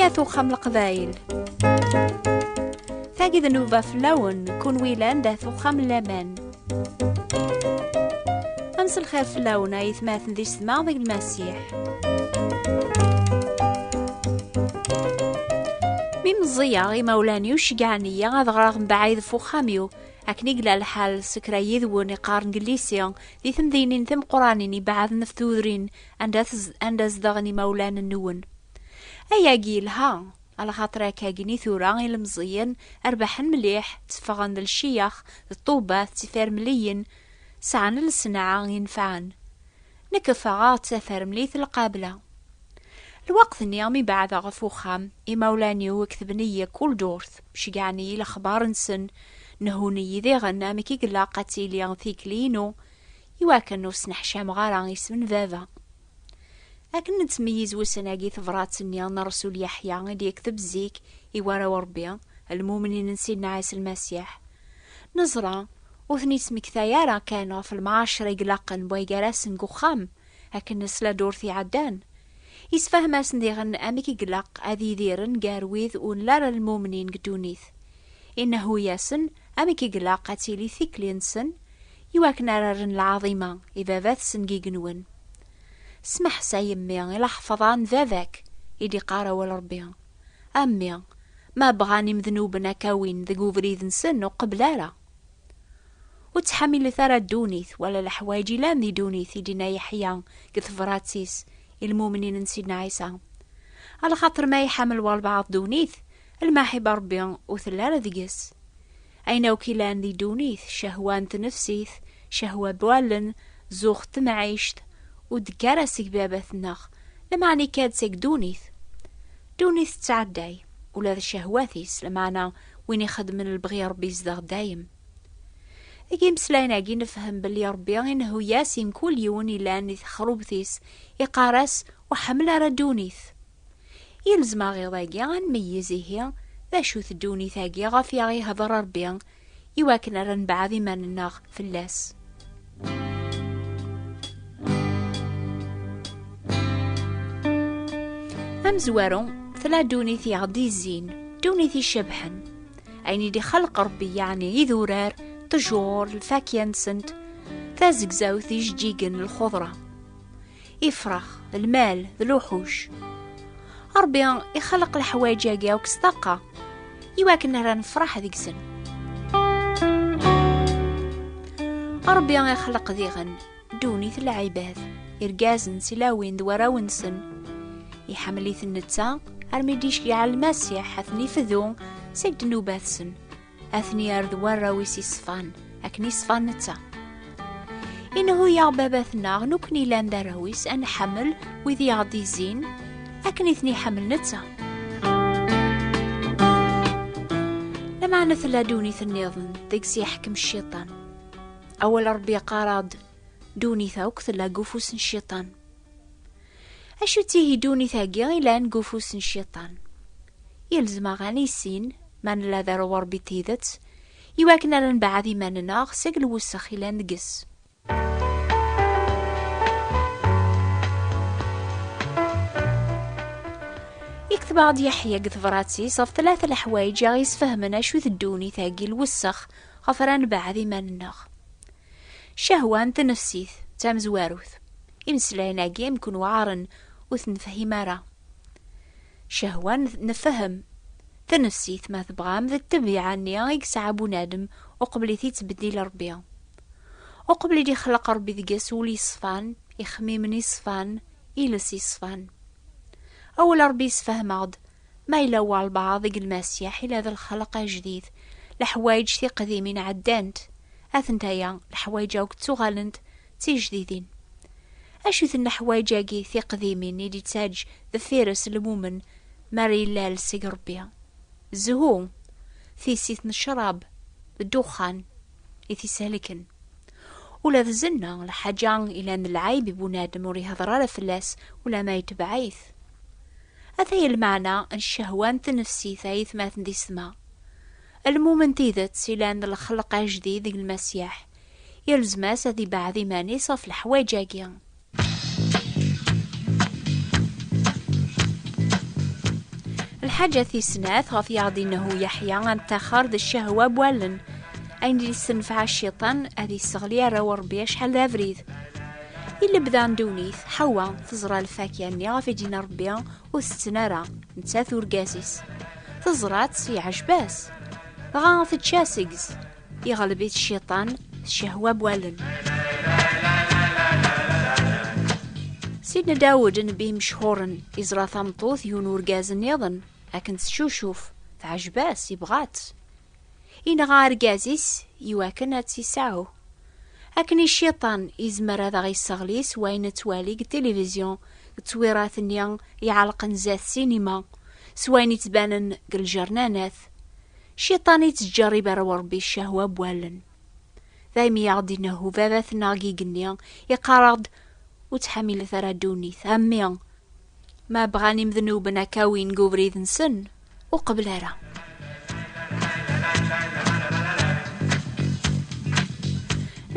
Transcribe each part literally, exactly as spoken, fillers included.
At uxxam leqbayel. Tagi d nnuba fell-awen, kunwi yellan d at uxxam n laman. Ad nselxir fell-awen, ay atmaten d yessetma deg Lmasiḥ. Mi meẓẓiyeɣ, imawlan-iw ceggɛen-iyi ad ɣreɣ mebɛid ɣef uxxam-iw. Akken i yella lḥal s kra yid-wen iqqaren deg llisi, di temdinin timeqqranin ibeɛden ɣef tudrin anda tez-, anda zedɣen imawlan-nwen. Ayagi yelha, alaxaṭer akkagini tura ilemẓiyen rbaḥen mliḥ, tteffɣen d lecyax, d ṭṭubat, d tifermliyin, sɛan leṣnaɛa inefɛen. Nekk ffɣeɣ d tafermlit lqabla. Lweqt-nni mi beɛdeɣ ɣef uxxam, imawlan-iw ketben-iyi kul ddurt, ceggɛen-iyi lexbar-nsen, nehhun-iyi diɣen amek i ilaq ad tili tikli-inu, iwakken ur sneḥcameɣ ara isem n baba. Akken nettmeyyiz wussan-agi tebrat-nni n Rrsul Yeḥya i d-yekteb zik i warraw Ṛebbi, lmumnin n Sidna Ɛisa Lmasiḥ, neẓra ur ten-yettmektay ara kan ɣef lemɛacra i ilaqen wway gar-asen deg uxxam, akken nesla ddurt iɛeddan. Isfaham-asen diɣen amek i ilaq ad idiren gar wid ur nelli ara lmumnin deg ddunit. Inehhu-yasen amek i ilaq ad tili tikli-nsen, iwakken ara rren lɛaḍima i baba-tsen deg igenwen. Smeḥs a yemmi i laḥefḍa n baba-k, i d-iqqar awal Ṛebbi. A mmi, ma bɣan imednuben ad k-awin deg ubrid-nsen, ur qebbel ara. Ur ttḥamilet ara ddunit, wala leḥwayeǧ ilan di ddunit, i d-inna Yeḥya deg tebrat-is i lmumnin n Sidna Ɛisa. Alaxaṭer ma iḥamel walbeɛḍ ddunit, lmaḥiba Ṛebbi ur telli ara deg-s. Ayen akk ilan di ddunit, cehwa n tnefsit, cehwa n wallen, zzux n temɛict, ur d-tekk ara seg baba-tneɣ, lameɛna ikka-d seg ddunit. Ddunit tettɛedday, ula d ccehwat-is, lameɛna win ixeddmen lebɣi n Ṛebbi yezdeɣ dayem. Deg imeslayen-agi nefhem belli Ṛebbi inehhu-yas i mkul yiwen ilan di texrubt-is, iqqar-as, ur ḥemmel ara ddunit. Yelzem-aɣ iḍ-agi ad nmeyyez ihi d acu-t ddunit-agi ɣef i aɣ-ihder Ṛebbi, iwakken ara nebɛed iman-nneɣ fell-as. Amezwaru, tella ddunit i aɣ-d-izzin, ddunit icebḥen. Ayen i d-ixelq Ṛebbi, yeɛni idurar, ṭṭjur, lfakya-nsent, tazegzawt, ijeǧǧigen, lxuḍra, ifrax, lmal, d luḥuc. Ṛebbi ixelq leḥwayeǧ-agi akk s ṭaqa, iwakken ara nefṛeḥ deg-sen. Ṛebbi ixelq diɣen ddunit n lɛibad, irgazen, tilawin d warraw-nsen. Iḥemmel-iten netta, armi d-iceggeɛ Lmasiḥ ad ten-ifdu seg ddnubat-sen, ad ten-yerr d warraw-is iṣfan, akken iṣfan netta. Inehhu-yaɣ Baba-tneɣ, nekkni llan d arraw-is, ad nḥemmel wid i aɣ-d-izzin, akken i ten-iḥemmel netta. Lameɛna tella ddunit nniḍen deg-s iḥkem cciṭan. Awal Ṛebbi yeqqar-aɣ-d, ddunit akk tella deg ufus n cciṭan. Acu-tt ihi ddunit-agi ilan deg ufus n cciṭan? Yelzem-aɣ ad nissin ma nella d arraw Ṛebbi n tidet, iwakken ara nbeɛɛed iman-nneɣ seg lwessex ilan deg-s. Yekteb-aɣ-d Yeḥya deg tebrat-is ɣef tlata leḥwayeǧ i aɣ-yesfehmen acu-t ddunit-agi lwessex ɣef ara nbeɛɛed iman-nneɣ. Ccehwa n tnefsit d tamezwarut. Imeslayen-agi amkun weɛren ur t-nefhim ara. Ccehwa n-, nefhem. Tnefsit, ma tebɣam, d ṭṭbiɛa-nni i yesɛa bunadem uqbel i t-ittbeddil Ṛebbi. Uqbel i d-ixleq Ṛebbi deg-s ul yeṣfan, ixemmimen iṣfan, iles iṣfan. Awal Ṛebbi yessefhem-aɣ-d, ma yella walbeɛḍ deg Lmasiḥ, ila d lxelq ajdid, leḥwayeǧ tiqdimin ɛeddant, atent-aya, leḥwayeǧ akk ttuɣalent d tijdidin. Acu-ten leḥwayeǧ-agi tiqdimin i d-ittaǧ deffir-s lmumen mi ara yellal seg Ṛebbi? Zzhu, tissit n ccrab, d ddexxan i t-iselken. Ula d zzna, lḥaǧa ilan d lɛib i bunadem ur ihder ara fell-as ulamma yetbeɛ-it. Ataya lmeɛna n ccehwa n tnefsit ay atmaten d yessetma. Lmumen n tidet ilan d lxelq ajdid deg Lmasiḥ, yelzem-as ad ibeɛɛed iman-is ɣef leḥwayeǧ-agi. Lḥaǧa tis snat ɣef i aɣ-d-inehhu Yeḥya, ad nettaxer d ccehwa n wallen. Ayen i d-yessenfeɛ cciṭan ad yesseɣli arraw n Ṛebbi acḥal d abrid. I lebda n ddunit, Ḥewwa teẓra lfakya-nni ɣef i d-yenna Ṛebbi ur tetten ara, nettat d urgaz-is. Teẓra-tt, yeɛjeb-as. Dɣa tečča seg-s. Iɣleb-it cciṭan s ccehwa n wallen. Sidna Dawed, nnbi mechuren, iẓra tameṭṭut yiwen urgaz nniḍen akken teccucuf, teɛjeb-as, ibɣa-tt. Inɣa argaz-is iwakken ad tt-iseɛɛu. Akken i cciṭan izmer ad aɣ-isseɣli s wayen nettwali deg tilivizyu, deg ttwirat-nni iɛelqen zdat ssinima, s wayen ittbanen deg lǧernanat. Cciṭan ittǧerrib arraw n Ṛebbi ccehwa n wallen. Daymi i aɣ-d-inehhu baba-tneɣ deg igenni, iqqar-aɣ-d: "Ur ttḥamilet ara ddunit, a mmi. Ma bɣan imednuben ad k-awin deg ubrid-nsen, ur qebbel ara."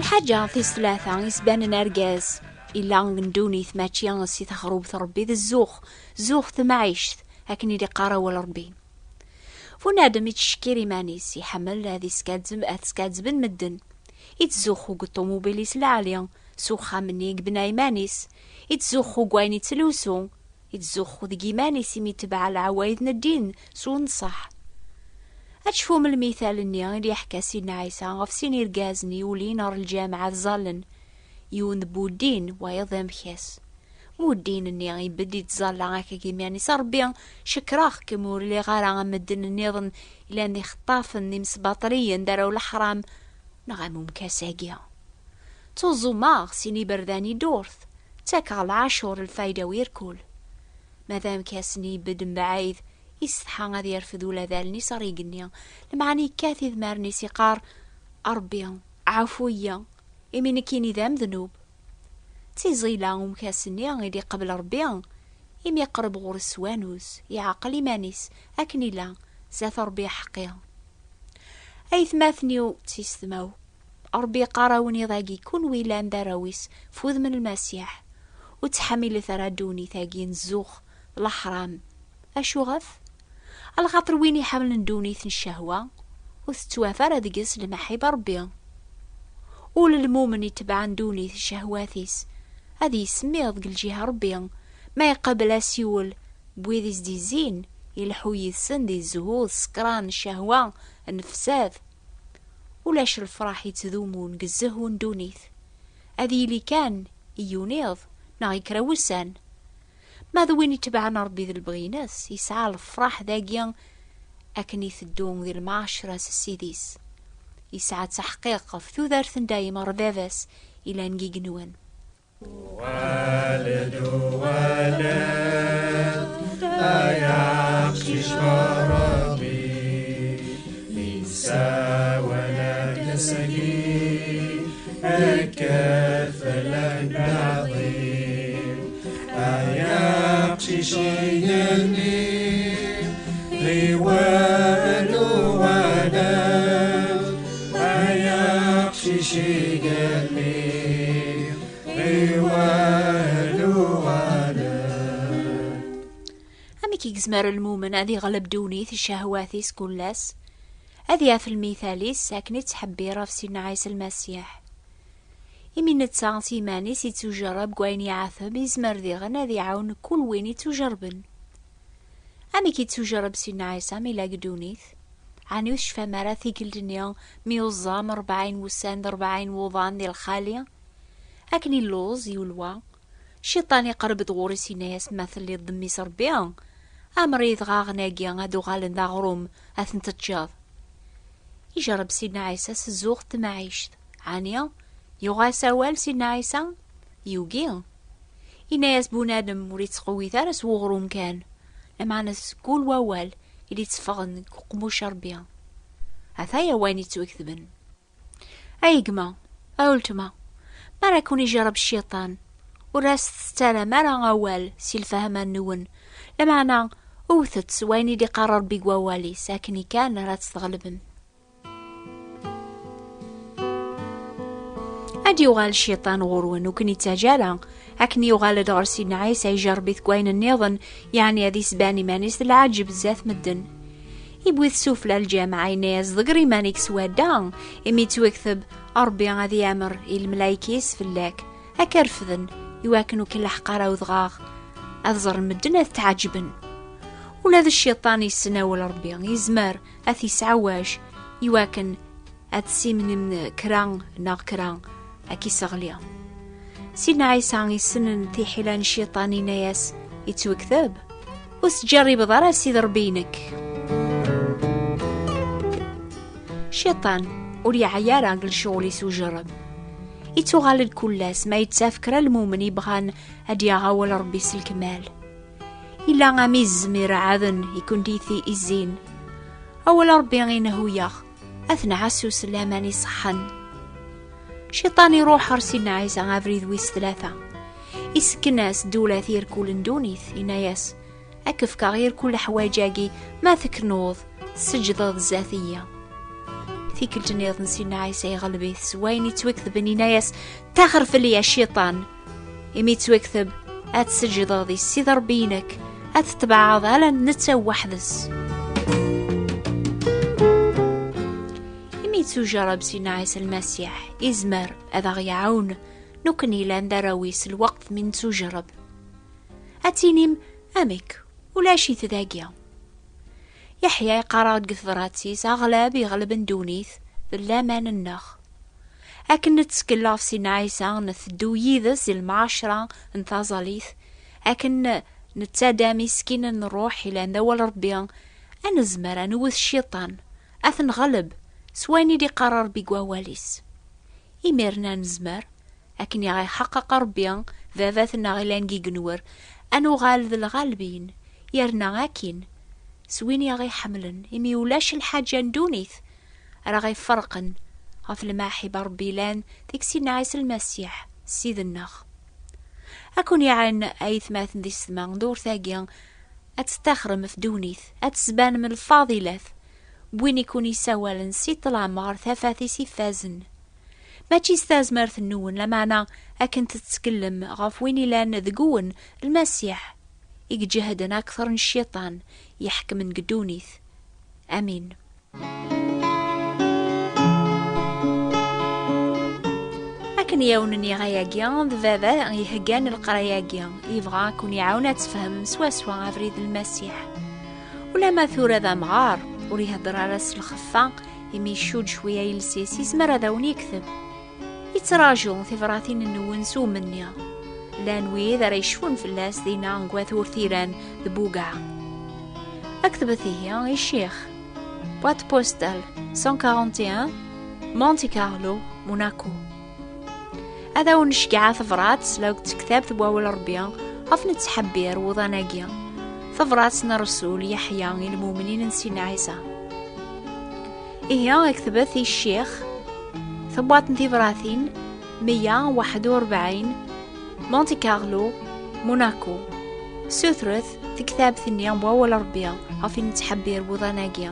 Lḥaǧa tis tlata isbanen argaz illa deg ddunit mačči si texrubt n Ṛebbi, d zzux, zzux temɛict, akken i d-iqqar awal Ṛebbi. Bunadem ittcekkir iman-is, iḥemmel ad iskazzeb, ad skazzben medden. Ittzuxxu deg ṭumubil-is lɛali, s uxxam-nni i yebna iman-is. Ittzuxxu deg wayen ittlusu. Ittzuxxu deg iman-is imi itbeɛ leɛwayed n ddin s unṣeḥ. Ad tecfum lmital-nni i d-yeḥka Sidna Ɛisa ɣef sin irgazen i yulin ɣer lǧameɛ ad ẓallen. Yiwen d bu ddin, wayeḍ d amkas. Bu ddin-nni ibedd ittẓalla akka deg iman-is: "A Ṛebbi, cekreɣ-kem, ur lliɣ ara am medden nniḍen ilan d ixeṭṭafen, d imesbaṭliyen, d arraw n leḥram, neɣ am umkas-agi. Ttuẓumeɣ sin iberdan i ddurt, ttakeɣ lɛacur lfayda-w irkul." Ma d amkas-nni ibedd mebɛid, isetḥa ad yerfed ula d allen-is ɣer igenni, lmeɛna yekkat idmaren-is iqqar: "A Ṛebbi, ɛfu-yi, imi nekkini d amednub." D tiẓila umkas-nni i d-iqbel Ṛebbi, imi iqreb ɣur-s s wanuz, iɛqel iman-is akken illa zdat Ṛebbi aḥeqqi. Aytmaten-iw d tistmaw, Ṛebbi iqqar-awen iḍ-agi kunwi llan d arraw-is f udem n Lmasiḥ, ur ttḥamilet ara ddunit-agi n zzux d leḥram. Acuɣef? Alaxaṭer win iḥemmlen ddunit n ccehwa, ur tettwaf ara deg-s lmaḥiba Ṛebbi. Ul n lmumen itebɛen ddunit d ccehwat-is, ad yismiḍ deg lǧiha Ṛebbi, ma iqabel asiwel n wid i s-d-izzin, ileḥḥu yid-sen di zzhu d ṣṣekran, ccehwa, nnefsat. Ulac lefraḥ ittdumun deg zzhu n ddunit. Ad yili kan i yuniḍ neɣ i kra wussan. Ma d win itebɛen Ṛebbi d lebɣi-ines, yesɛa lefraḥ dagi akken iteddu di lmaɛcra s Ssid-is. Yesɛa taḥqiq ɣef tudert n dayem ɣer Baba-s ilan deg igenwen. Uɣal-d, uɣal-d, ay aqcic ɣer Ṛebbi, yessawal-ak-d ass-agi. Kkret fell-ak lɛaḍim, ay aqcic igenni, ɣiwel uɣal-d, ay aqcic igenni, ɣiwel uɣal-d. Amek i yezmer lmumen ad iɣleb ddunit ccehwat-is kul ass? Ad yaf lmital-is akken i ttḥebbir ɣef Sidna Ɛisa Lmasiḥ. Imi netta s yiman-is ittujerreb deg wayen iɛeteb, yezmer diɣen ad iɛawen kul win ittujerrben. Amek ittujerreb Sidna Ɛisa mi yella deg ddunit? Ɛni ur tecfam ara tikkelt-nni mi yuẓam rebɛin wussan d rebɛin wuḍan di lxali? Akken illuẓ yulwa, Cciṭan iqerreb-d ɣur-s, yenna-yas: "Ma telliḍ d mmi-s Ṛebbi, amr-it dɣaɣen-agi ad uɣalen d aɣrum, ad ten-teǧǧeḍ." Ijerreb Sidna Ɛisa s zzux n temɛict. Ɛni yuɣ-as awal Sidna Ɛisa? Yugi. Yenna-yas: "Bunadem ur ittqewwit ara s weɣrum kan, lameɛna s kul wawal i d-itteffɣen deg uqemmuc n Ṛebbi." Ataya wayen ittwaketben. Ay gma, a weltma, mi ara ken-ijerreb cciṭan, ur as-tettaram ara awal si lfahma-nwen, lameɛna wwtet s wayen i d-iqqar Ṛebbi deg wawal-is, akken kan ara tt-tɣelbem. Ad yuɣal cciṭan ɣur-wen, ur ken-ittaǧǧa ara, Akken yuɣal-d ɣer Sidna Ɛisa, ijerreb-it deg wayen nniḍen, yeɛni ad isban iman-is d lɛaǧeb zdat medden. Iwwi-t sufella lǧameɛ, yenna-yas: "Ḍegger iman-ik swadda, imi yettwakteb: Ṛebbi ad yamer i lemlayek-is fell-ak, ad k-refden, iwakken ur k-nleḥḥeq ara udɣaɣ, ad ẓren medden ad tɛeǧben." Ula d cciṭan yessen awal Ṛebbi, yezmer ad t-isɛewwaj iwakken ad tessimnem kra neɣ kra ad k-isseɣli. Sidna Ɛisa yessnen tiḥila n cciṭan, yenna-yas: "Ittwekteb: Ur tettǧerribeḍ ara Sidi Ṛebbi-inek." Cciṭan ur yeɛya ara deg lecɣel-is ujerreb. Ittuɣal-d kul ass ma yettaf kra lmumen yebɣan ad d-yaɣ awal Ṛebbi s lekmal. Yella am izem ireɛɛden i kent-izzin. Awal Ṛebbi inehhu-yaɣ, ad t-nɛassu s laman iṣeḥḥan. Cciṭan iruḥ ɣer Sidna Ɛisa abrid wis tlata. Isekken-as ddula tirkul n ddunit, yenna-yas: "Ad k-fkeɣ irkul leḥwayeǧ-agi, ma teknuḍ, tseǧdeḍ zdat-iyi." Tikkelt nniḍen Sidna Ɛisa iɣleb-it s wayen yettwaketben, yenna-yas: "Taxer fell-i a cciṭan! Imi yettwakteb: Ad tseǧdeḍ i Sidi Ṛebbi-inek, ad tetbeɛeḍ ala netta weḥd-s." Imi yettujerreb Sidna Ɛisa Lmasiḥ, izmer ad aɣ-iɛawen nekkni yellan d arraw-is lweqt mi nettujerreb. Ad tinim: "Amek? Ulac-it dagi." Yeḥya iqqar-aɣ-d deg tebrat-is: "Aɣlab iɣelben ddunit d laman-nneɣ." Akken nettkel ɣef Sidna Ɛisa, nteddu yid-s di lemɛacra n taẓalit, akken nettadam iskinen n ṛṛuḥ ilan d awal Ṛebbi, ad nezmer ad nwet cciṭan, ad t-nɣelb s wayen i d-iqqar Ṛebbi deg wawal-is. Imiren ad nezmer, akken i ɣ-iḥeqqeq Ṛebbi, Baba-tneɣ ilan deg igenwer, ad nuɣal d lɣalbin, yerna akin s win i ɣ-iḥemmlen, imi ulac lḥaǧa n ddunit ara ɣ-iferqen ɣef lmaḥiba Ṛebbi ilan deg Sidna Ɛisa Lmasiḥ, Ssid-nneɣ. Ad ken-iɛen aytmaten d isetma, ddurt-agi ad tettaxrem ɣef ddunit, ad tesbanem lfaḍilat n win i kun-isawalen si ṭṭlam ɣer tafat-is ifazen. Mačči s tazmert-nwen, lameɛna akken tettkellem ɣef win ilan deg-wen, Lmasiḥ, i iǧehden akter n cciṭan yeḥekmen deg ddunit. Amin. Akken i awen-nniɣ ayagi, d Baba iheggan leqraya-agi, yebɣa ad ken-iɛawen ad tfehmem swaswa abrid n Lmasiḥ. Ulamma tura d amɣar, ur ihedder ara s lxeffa, imi icudd cwiya iles-is, yezmer ad awen-yekteb. Yettraǧu tibratin-nwen s umenni. Llan wid ara yecfun fell-as dinna deg At Urtiran d Bugaɛ. Aktbet ihi i ccix. Boîte postale cent quarante et un, Monte Carlo, Monaco. Ad awen-necgeɛ tebrat la deg tektabt n wawal Ṛebbi ɣef nettḥebbir wuḍan-agi. Tebrat n Ṛṛsul Yeḥya i lmumnin n Sidna Ɛisa. Ihi, aktbet i ccix, tabwaṭ n tibratin meyya waḥed u rebɛin, Monte Carlo, Monaco. Sutret tektabt-nni n wawal Ṛebbi ɣef i nettḥebbir wuḍan-agi.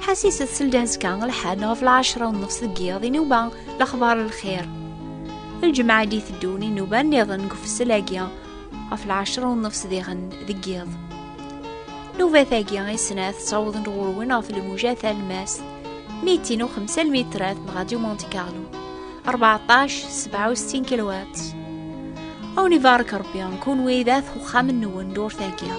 Ḥassiset seld azekka lḥad ɣef lɛecra u nnefs deg yiḍ, inuba lexbar n lxir. Lǧemɛa i d-iteddun, inuba nniḍen deg ufessel-agi ɣef lɛecra u nnefs diɣen deg yiḍ. Nnubat-agi i snat ttawḍen-d ɣur-wen ɣef lmuja talemmast, mitin u xemsa lmitrat n Radio Monte Carlo, rbeɛṭac sebɛa u settin kilohertz. A wen-ibarek Ṛebbi, kunwi d at uxxam-nwen ddurt-agi.